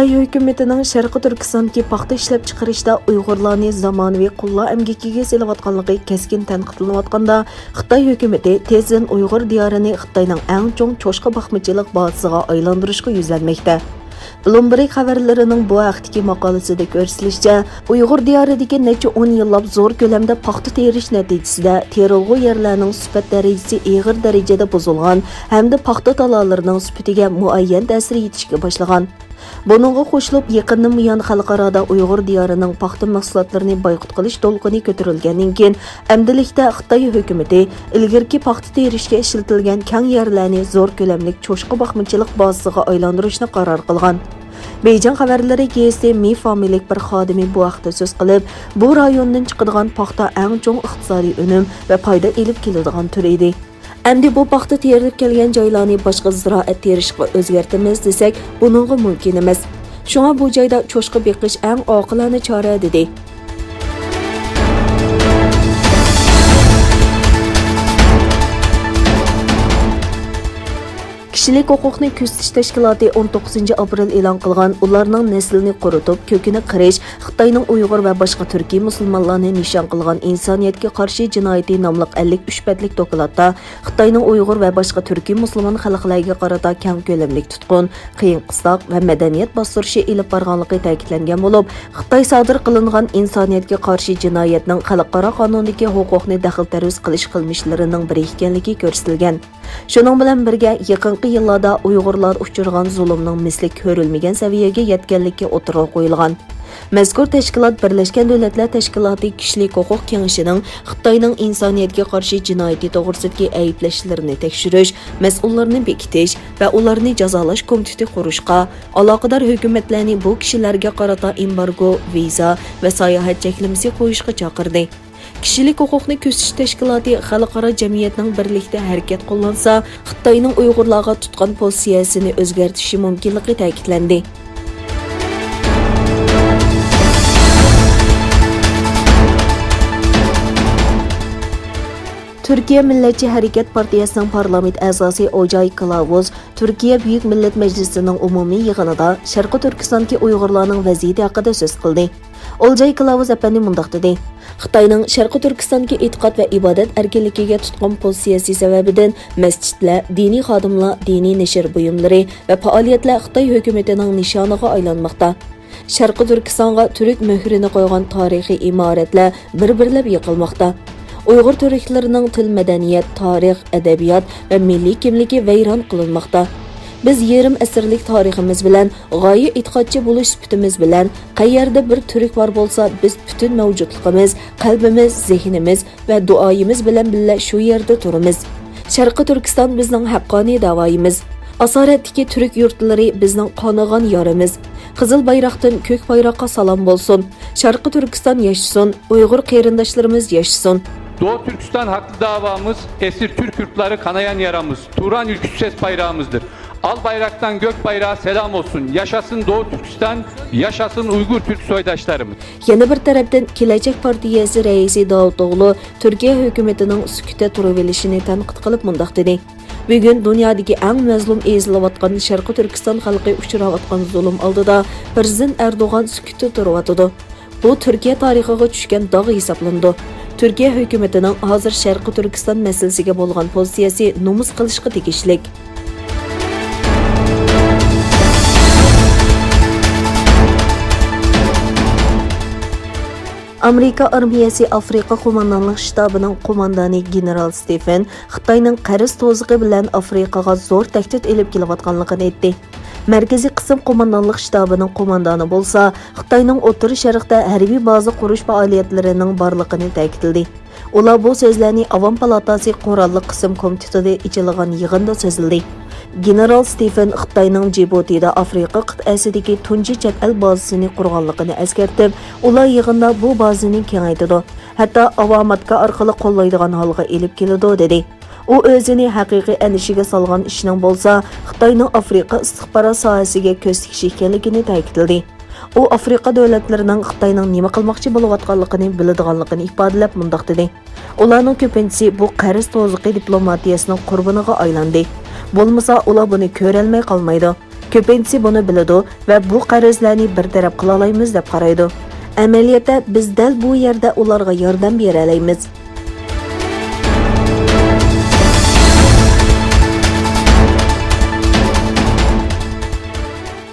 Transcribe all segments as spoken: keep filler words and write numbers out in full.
خىتاي ھۆكۈمىتىنىڭ شەرقىي تۈركىستاندىكى پاختا ئىشلەپچىقىرىشتا ئۇيغۇرلارنى زامانىۋى قۇللار ئەمگىكىگە سېلىۋاتقانلىقى كەسكىن تەنقىدلىنىۋاتقاندا، خىتاي ھۆكۈمىتى تېزدىن ئۇيغۇر دىيارىنى خىتاينىڭ ئەڭ چوڭ چوشقا باقمىچىلىق بازىسىغا ئايلاندۇرۇشقا يۈزلەنمەكتە. بلومبېرگ خەۋەرلىرىنىڭ بۇ ھەقتىكى ماقالىسىدە كۆرسىتىلىشىچە، ئۇيغۇر دىيارىدىكى نەچچە ئون يىللاپ زور كۆلەمدە پاختا تېرىش نەتىجىسىدە تېرىلغۇ يەرلەرنىڭ سۈپەت دەرىجىسى ئېغىر دەرىجىدە بۇزۇلغان ھەمدە پاختا تالالىرىنىڭ سۈپىتىگە مۇئەييەن تەسىر يېتىشكە باشلىغان. بۇنىڭغا قوشۇلۇپ، يېقىندىن بۇيان خەلقئارادا ئۇيغۇر دىيارىنىڭ پاختا مەھسۇلاتلىرىنى بايقۇت قىلىش دولقۇنى كۆتۈرۈلگەندىن كېيىن، ئەمدىلىكتە خىتاي ھۆكۈمىتى ئىلگىرىكى پاختا تېرىشكە ئىشلىتىلگەن كەڭ يەرلەرنى زور كۆلەملىك چوشقا باقمىچىلىق بازىسىغا ئايلاندۇرۇشنى قارار قىلغان. بېيجىڭ خەۋەرلىرى گېزىتى مېي فامىلىلىك بىر خادىمى بۇ ھەقتە سۆز قىلىپ، بۇ رايوندىن چىقىدىغان پاختا ئەڭ چوڭ ئىقتىسادىي ئۈنۈم ۋە پايدا ئېلىپ كېلىدىغان تۈر ئىدى. ئەمدى بۇ پاختا تېرىلىپ كەلگەن جايلارنى باشقا زىرائەت تېرىشقا ئۆزگەرتىمىز دېسەك، بۇنىڭغا مۇمكىن ئەمەس. شۇڭا بۇ جايدا چوشقا بېقىش ئەڭ ئاقىلانە چارە، دېدى. كىشىلىك ھوقۇقنى كۆزىتىش تەشكىلاتى ئون توققۇزىنچى ئاپرېل ئېلان قىلغان ئۇلارنىڭ نەسلىنى قۇرۇتۇپ، كۆكىنى قىرىش، خىتاينىڭ ئۇيغۇر ۋە باشقا تۈركىي مۇسۇلمانلارنى نىشان قىلغان ئىنسانىيەتكە قارشى جىنايىتى ناملىق ئەللىك ئۈچ بەتلىك دوكلاتتا خىتاينىڭ ئۇيغۇر ۋە باشقا تۈركىي مۇسۇلمان خەلقلەرگە قارىتا كەڭ كۆلەملىك تۇتقۇن، قىيىن قىستاق ۋە مەدەنىيەت باستۇرۇشى ئېلىپ بارغانلىقى تەكىتلەنگەن بولۇپ، خىتاي سادىر قىلىنغان ئىنسانىيەتكە قارشى جىنايەتنىڭ خەلقئارا قانۇندىكى ھوقۇقنى دەخلى تەرۇز قىلىش قىلمىشلىرىنىڭ بىرى ئىكەنلىكى كۆرسىتىلگەن. شۇنىڭ بىلەن بىرگە، يېقىنقى يىللاردا ئۇيغۇرلار ئۇچرىغان زۇلۇمنىڭ مىسلى كۆرۈلمىگەن سەۋىيەگە يەتكەنلىكى ئوتتۇرىغا قويۇلغان. مەزكۇر تەشكىلات بىرلەشكەن دۆلەتلەر تەشكىلاتى كىشىلىك ھوقۇق كېڭىشىنىڭ خىتاينىڭ ئىنسانىيەتكە قارشى جىنايىتى توغرىسىدىكى ئەيىبلەشلىرىنى تەكشۈرۈش، مەسئۇللارنى بېكىتىش ۋە ئۇلارنى جازالاش كومىتېتى قۇرۇشقا، ئالاقىدار ھۆكۈمەتلەرنى بۇ كىشىلەرگە قارىتا ئېمبارگو، ۋىزا ۋە ساياھەت چەكلىمىسى قويۇشقا چاقىردى. كىشىلىك ھوقۇقنى كۆزىتىش تەشكىلاتى خەلقئارا جەمئىيەتنىڭ بىرلىكتە ھەرىكەت قوللانسا، خىتاينىڭ ئۇيغۇرلارغا تۇتقان پوزىتسىيەسىنى ئۆزگەرتىشى مۇمكىنلىقى تەكىتلەندى. تۈركىيە مىللەتچى ھەرىكەت پارتىيەسىنىڭ پارلامېنت ئەزاسى ئوجاي كىلاۋۇز تۈركىيە بۈيۈك مىللەت مەجلىسىنىڭ ئومۇمىي يىغىنىدا شەرقىي تۈركىستاندىكى ئۇيغۇرلارنىڭ ۋەزىيىتى ھەققىدە سۆز قىلدى. ئولجاي كىلاۋۇز ئەپەندى مۇنداق دېدى: خىتاينىڭ شەرقىي تۈركىستاندىكى ئېتىقاد ۋە ئىبادەت ئەركىنلىكىگە تۇتقان پوزىتسىيەسى سەۋەبىدىن مەسچىتلەر، دىنىي خادىملار، دىنىي نەشر بۇيۇملىرى ۋە پائالىيەتلەر خىتاي ھۆكۈمىتىنىڭ نىشانىغا ئايلانماقتا. شەرقىي تۈركىستانغا تۈرك مۆھرىنى قويغان تارىخىي ئىمارەتلەر بىر-بىرلەپ يىقىلماقتا. ئۇيغۇر تۈركلىرىنىڭ تىل، مەدەنىيەت، تارىخ، ئەدەبىيات ۋە مىللىي كىملىكى ۋەيران قىلىنماقتا. بىز يېرىم ئەسىرلىك تارىخىمىز بىلەن، غايە ئېتىقادچى بولۇش سۈپىتىمىز بىلەن، قەيەردە بىر تۈرك بار بولسا، بىز پۈتۈن مەۋجۇتلۇقىمىز، قەلبىمىز، زېھنىمىز ۋە دۇئايىمىز بىلەن بىللە شۇ يەردە تۇرىمىز. شەرقىي تۈركىستان بىزنىڭ ھەققانىي داۋايىمىز. ئاسارەتتىكى تۈرك يۇرتلىرى بىزنىڭ قانىغان يارىمىز. قىزىل بايراقتىن كۆك بايراققا سالام بولسۇن! شەرقىي تۈركىستان ياشىسۇن! ئۇيغۇر قېرىنداشلىرىمىز ياشىسۇن! Doğu Türkistan haklı davamız, esir Türk yurtları kanayan yaramız, Turan ülküsü ses bayrağımızdır. Al bayraktan gök bayrağa selam olsun. Yaşasın Doğu Türkistan, yaşasın Uygur Türk soydaşlarımız. يەنە بىر تەرەپتىن، كېلەچەك پارتىيەسى رەئىسى داۋۇتئوغلۇ تۈركىيە ھۆكۈمىتىنىڭ سۈكۈتتە تۇرۇۋېلىشىنى تەنقىد قىلىپ مۇنداق دېدى: بۈگۈن دۇنيادىكى ئەڭ مەزلۇم ئېزىلىۋاتقان شەرقىي تۈركىستان خەلقى ئۇچراۋاتقان زۇلۇم ئالدىدا پىرېزىدېنت ئەردوغان سۈكۈتتە تۇرۇۋاتىدۇ. بۇ تۈركىيە تارىخىغا چۈشكەن داغ ھېسابلىنىدۇ. تۈركىيە ھۆكۈمىتىنىڭ ھازىر شەرقىي تۈركىستان مەسىلىسىگە بولغان پوزىتسىيەسى نومۇس قىلىشقا تېگىشلىك. ئامېرىكا ئارمىيەسى ئافرىقا قوماندانلىق شتابىنىڭ قوماندانى گېنېرال ستېفېن خىتاينىڭ قەرز توزىقى بىلەن ئافرىقىغا زور تەھدىت ئېلىپ كېلىۋاتقانلىقىنى ئېيتتى. مەركىزىي قىسىم قوماندانلىق شتابىنىڭ قوماندانى بولسا خىتاينىڭ ئوتتۇرا شەرقتە ھەربىي بازا قۇرۇش پائالىيەتلىرىنىڭ بارلىقىنى تەكىتلىدى. ئۇلار بۇ سۆزلەرنى ئاۋام پالاتاسى قوراللىق قىسىم كومىتېتىدا ئېچىلغان يىغىندا سۆزلىدى. گېنېرال ستېفېن خىتاينىڭ جىبۇتىدا ئافرىقا قىتئەسىدىكى تۇنجى چەت ئەل بازىسىنى قۇرغانلىقىنى ئەسكەرتىپ، ئۇلار يىغىندا بۇ بازىنى كېڭەيتىدۇ، ھەتتا ئاۋاماتكا ئارقىلىق قوللايدىغان ھالغا ئېلىپ كېلىدۇ، دېدى. ئۇ ئۆزىنى ھەقىقىي ئەندىشىگە سالغان ئىشنىڭ بولسا خىتاينىڭ ئافرىقا ئىستىخبارات ساھەسىگە كۆز تىكىشى ئىكەنلىكىنى تەكىتلىدى. ئۇ ئافرىقا دۆلەتلىرىنىڭ خىتاينىڭ نېمە قىلماقچى بولۇۋاتقانلىقىنى بىلىدىغانلىقىنى ئىپادىلەپ مۇنداق دېدى: ئۇلارنىڭ كۆپىنچىسى بۇ قەرز توزىقى دىپلوماتىيەسىنىڭ قۇربىنىغا ئايلاندى. بولمىسا ئۇلار بۇنى كۆرەلمەي قالمايدۇ. كۆپىنچىسى بۇنى بىلىدۇ ۋە بۇ قەرزلەرنى بىر تەرەپ قىلالايمىز دەپ قارايدۇ. ئەمەلىيەتتە، بىز دەل بۇ يەردە ئۇلارغا ياردەم بېرەلەيمىز.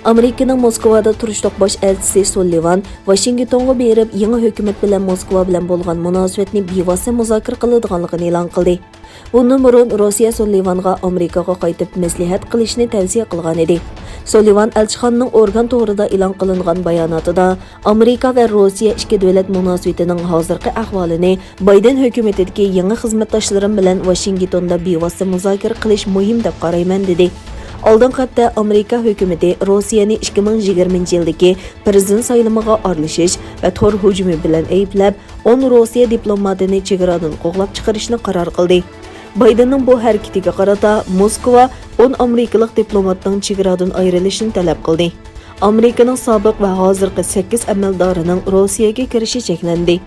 ئامېرىكىنىڭ موسكۋادا تۇرۇشلۇق باش ئەلچىسى سۇللىۋان ۋاشىنگتونغا بېرىپ، يېڭى ھۆكۈمەت بىلەن موسكۋا بىلەن بولغان مۇناسىۋەتنى بىۋاسىتە مۇزاكىرە قىلىدىغانلىقىنى ئېلان قىلدى. بۇندىن بۇرۇن روسىيە سۇللىۋانغا ئامېرىكىغا قايتىپ مەسلىھەت قىلىشنى تەۋسىيە قىلغان ئىدى. سۇللىۋان ئەلچىخانىنىڭ ئورگان تورىدا ئېلان قىلىنغان باياناتىدا، ئامېرىكا ۋە روسىيە ئىككى دۆلەت مۇناسىۋىتىنىڭ ھازىرقى ئەھۋالىنى، بايدېن ھۆكۈمىتىدىكى يېڭى خىزمەتداشلىرىم بىلەن ۋاشىنگتوندا بىۋاسىتە مۇزاكىرە قىلىش مۇھىم دەپ قارايمەن، دېدى. ئالدىنقى ھەپتە ئامېرىكا ھۆكۈمىتى روسىيەنى ئىككى مىڭ يىگىرمىنچى يىلدىكى پىرېزىدېنت سايلىمىغا ئارىلىشىش ۋە تور ھۇجۇمى بىلەن ئەيىبلەپ، ئون روسىيە دىپلوماتىنى چېگرادىن قوغلاپ چىقىرىشنى قارار قىلدى. بايدېننىڭ بۇ ھەرىكىتىگە قارىتا موسكۋا ئون ئامېرىكىلىق دىپلوماتنىڭ چېگرادىن ئايرىلىشىنى تەلەپ قىلدى. ئامېرىكىنىڭ سابىق ۋە ھازىرقى سەككىز ئەمەلدارىنىڭ روسىيەگە كىرىشى چەكلەندى.